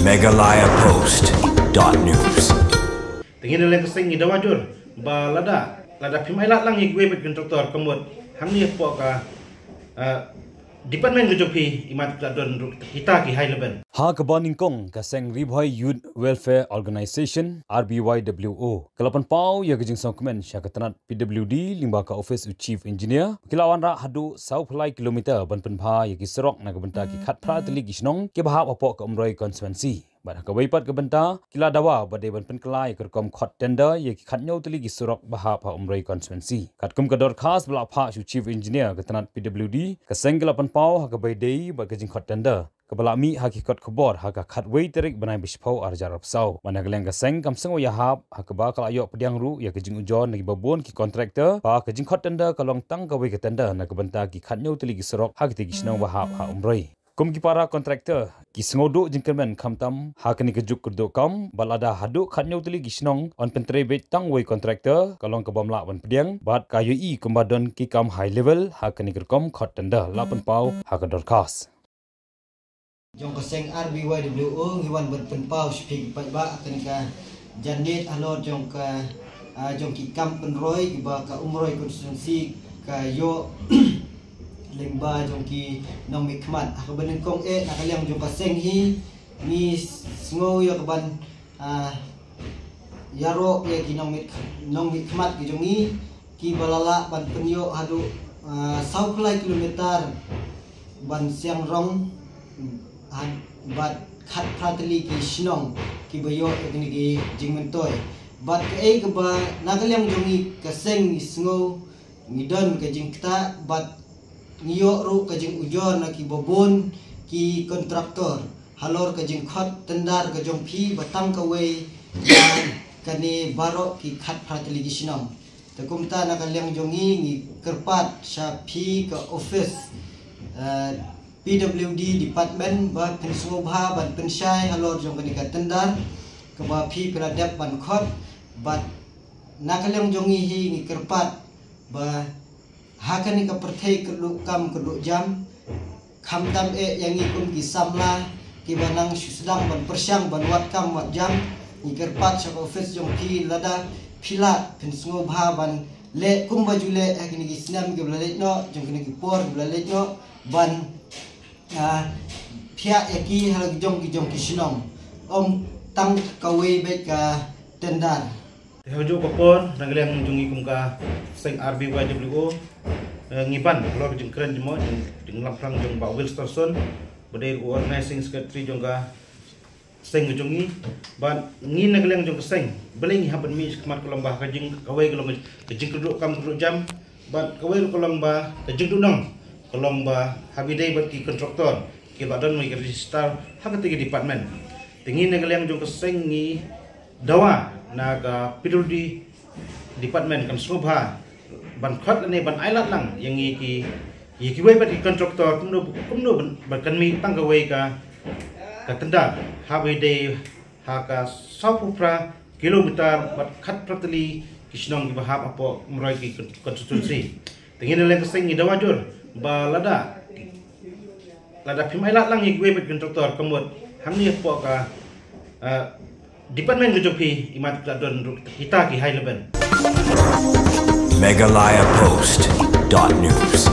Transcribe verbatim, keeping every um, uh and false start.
Meghalaya Post dot news. Te ngi na leng ka seng ngi dawa jur ba lada, lada phim ailad lang ïa kiwei pat ki contractor ka mut hangne hapoh ka, ah, department ka jong phi, imat ka don ruh kita ki high level. Ha kaba nyngkong, ka seng Ri Bhoi Youth Welfare Organization, R B Y W O, ka la pynpaw ïa ka jingsngewkmen sha ka tnat P W D lyngba ka office u Chief Engineer, ki la wanrah haduh saw phew lai kilometer ban pynbha ïa ki surok na ka bynta ki khatphra tylli ki shnong kiba hap hapoh ka Umroi constituency. Bad ha kawei pat ka bynta, ki la dawa ba dei ban pynkylla ïa ka rukom khot tender ïa ki khathynñiew tylli ki surok ba hap ha Umroi constituency. Katkum ka dorkhas ba la phah sha u Chief Engineer ka tnat P W D, ka seng ka la pynpaw ha kaba ïadei bad ka jingkhot tender kaba la mih ha ki kot khubor ha ka khatwei tarik bnai ba shiphew ar hajar arphew saw. Bad na ka liang ka seng kam sngew ïahap ha kaba ka la ïoh pdiang ruh ïa ka jingujor na kiba bun ki contractor ba ka jingkhot tender ka long tang kawei ka tender na ka bynta ki khathynñiew tylli ki surok ha kitei ki shnong ba hap ha Umroi. Kum ki para contractor, ki sngew duh jingkyrmen khamtam ha kane ka juk kyrduh kam, bad lada haduh khathynñiew tylli ki shnong yn pyntrei beit tang wei contractor, ka long ka bym lah ban pdiang, bad ka ïohi kumba don ki kam high level ha kane ka rukom khot tender, la pynpaw ha ka dorkhas. Jong ka seng R B Y W O ngi wan ban pynpaw sha phi ki paidbah ha kane ka janmiet halor jong ka, ah, jong ki kam pynroi kiba ka Umroi constituency ka ïoh lyngba jong ki nongmihkhmat. Ha kaba nyngkong eh na ka liang jong ka seng hi ngi sngew ïa ka ban, ah, ïaroh ïa ki nongmih, nongmihkhmat ki jong ngi kiba la lah ban pynïoh haduh, ah, saw phew lai kilometer ban siang rong, had, bad khatphra tylli ki shnong kiba ïoh ïa kine ki jingmyntoi. Bad kaei kaba na ka liang jong ngi ka seng ngi sngew ngi don ka jingktah bad ngi ïoh ruh ka jingujor na kiba bun ki contractor halor ka jingkhot tender ka jong phi ba tang kawei ïa kane baroh ki khatphra tylli ki shnong. Te kumta na ka liang jong ngi ngi kyrpad sha phi ka office, eh, P W D department ba pynsngewbha ban pynshai halor jong kane ka tender kaba phi phi la dep ban khot, bad na ka liang jong ngi hi ngi kyrpad ba ha kane ka pyrthei kyrduh kam kyrduh jam, khamtam eh ïa ngi kum ki samla kiba nang shu sdang ban pyrshang ban wad kam wad jam, ngi kyrpad sha ka office jong phi lada phi lah pynsngewbha ban leh kumba ju leh ha kine ki snem kiba la leit noh, jong kine ki por kiba la leit noh, ban, ah, phiah ïa ki ha la ki jong ki jong ki shnong. Ym tang kawei beit ka tender. Te ha kajuh ka por na ka liang jong ngi kum ka seng R B Y W O, eh, ngi ban halor ka jingkren jong mo jong, jong lamphrang jong Bah Wilsterson ba dei u organizing secretary jong ka seng ka jong ngi. Bad ngi na ka liang jong ka seng balei ngi hap ban mih sha khmat ka long ba ka jing kawei ka long ka jingkyrduh kam kyrduh jam, bad kawei ruh ka long ba ka jingduhnong ka long ba haba ïadei bad ki contractor kiba don mo ki register ha katei ka department. Te ngi na ka liang jong ka seng ngi dawa na ka P W D department kan sngewbha ban khot lane ban ailad lang ïa ngi ki, ïa kiwei pat ki contractor kumno kumno ban, ban kan mih tang kawei ka, ka tender haba ïadei ha ka saw phew phra kilometer bad khatphra tylli ki shnong kiba hap hapoh Umroi ki constituency. Te ngi na leng ka seng ngi dawa jur ba lada, lada phim ailad lang ïa kiwei pat ki contractor ka mut hangne hapoh ka, eh, department ka jong phi, imat ka don ruh kita ki high level. Meghalaya Post dot news.